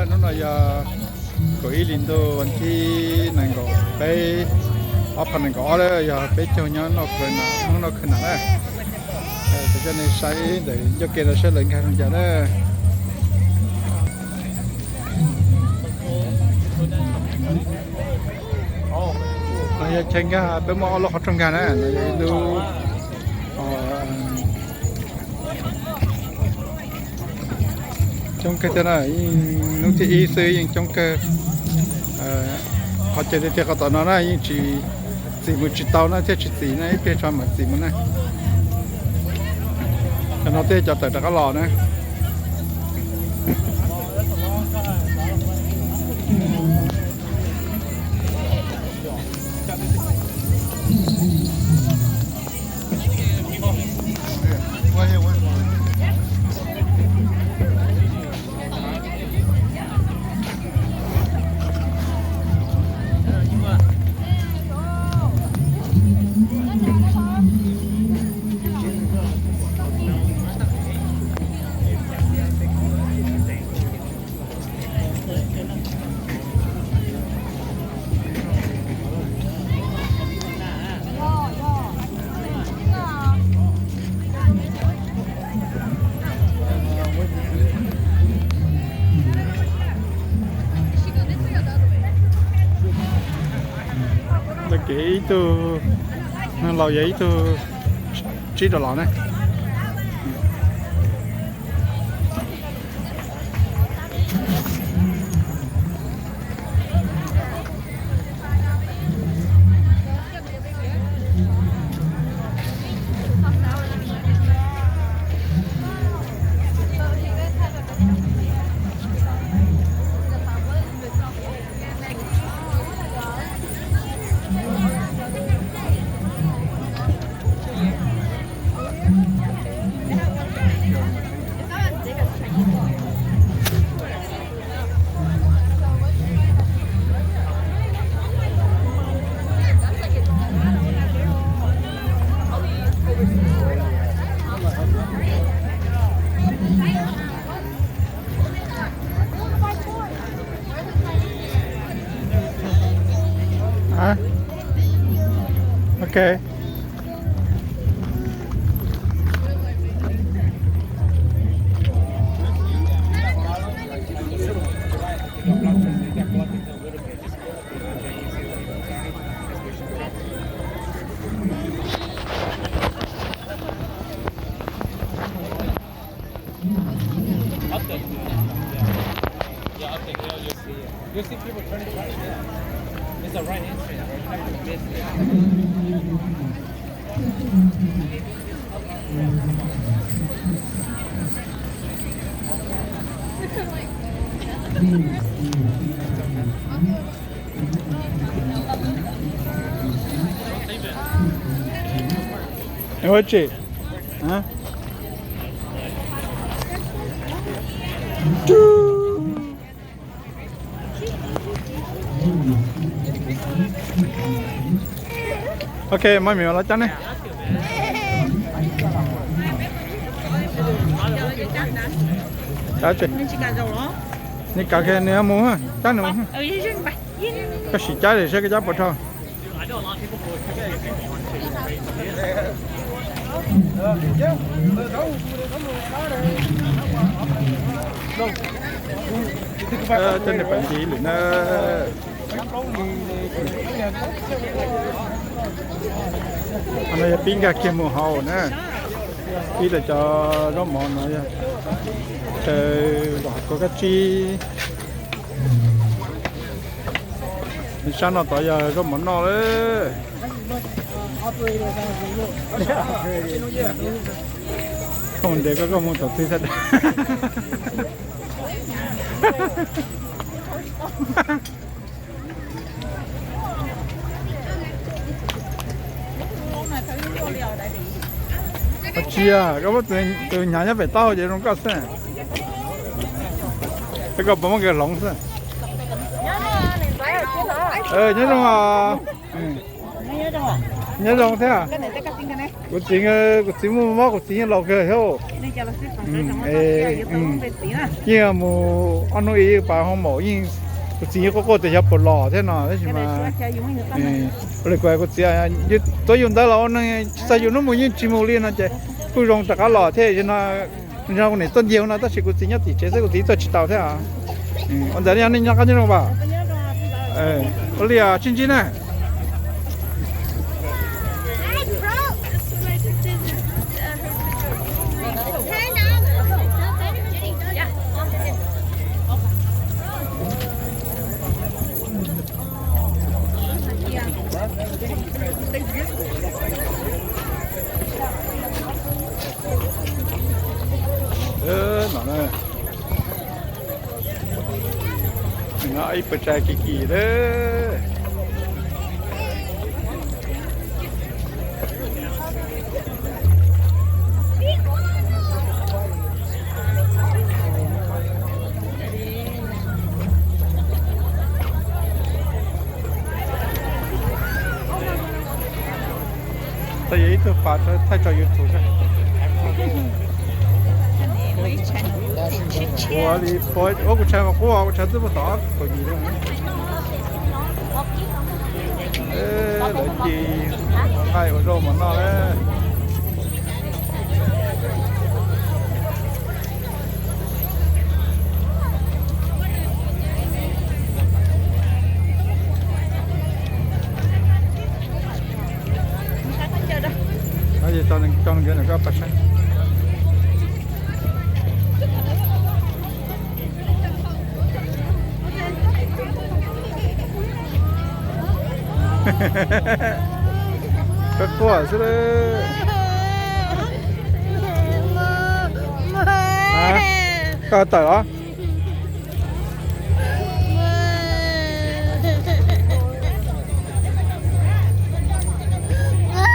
Hnub no yog kaum ib hlis ntuj vas thib nees nkaum peb, ob phav nees nkaum ob, yog peb caug nyob noj khwv nam, Hmoob noj khwv nam na. Kuv coj nej saib ntawm ncauj ke no saib lawv nkag zoo cas na. No yog chaw nkag, peb muaj ob lub qhov rooj nkag na, no yog ib lub coob kawg thiab na, yeej hnub thib ib xwb yeej coob kawg. Qhov chaw tiag tiag qhov tom no na yeej tsis txim mus tsis tau na, thiaj tsis txim na, ib pliag tso mam txim mus na. Cov no thiaj cov tawm rov qab los na. Tag kis ib tug laus yog ib tug tsib rau los ne. Ok. Ua tsi? Ok, maj mim los cab ne. Cab tsi? Nws kav kiag nws mus, cab nws mus. Koj sim cab saib koj cab puas dhau. Cov niam pam ntsis lwm na. Qhov no yog pib nkag kiag mus hauv na. Ib lawv cov zaub mov no yog chaw los hauv koj kab tsib. Sab no tod yog zaub mov noj lawm. Koj mus ntev koj, koj mus tom twg thiaj. Koj tsia, koj muab tus hnyav nyob pem taub hau ces zoo koj xwb. Koj puas muab nkawd hloov xwb. Nyob zoo os. Nyob zoo thiab. Kuv txiv, kuv txiv muaj mob, kuv txiv yeej laus kawg thiab. Yeej mus ob hnub ib pas ho maum, yeej, kuv txiv yeej quaj quaj tias xyov puas los thiab no tab sis mas li kuv, kuv txiv tuav yus ntawv los ua neeg tsis txog yus hnub mus yeej tsis mus li no ces kuj zoo rov qab los thiab no. Zoo kuv niam tuaj nce no tab sis kuv txiv nyob tim tsev xwb, kuv txiv tuaj tsis tau thiab. Ua ntawd nej nyob qab nyob zoo as. Ua li sib ntsib na. No, ib puas tsav kim kim lawm. Tau yog ib tug pas thaij tso YouTube. Ua li, ua kuv tshais mas qub, kuv tshais twb muaj tau kaum yim lawm. Lawv cia nqaij ua zaub mov noj lawm. Coj nws nkawd nws koj pab saib. Koj quaj xwb lawm. Koj tawm los?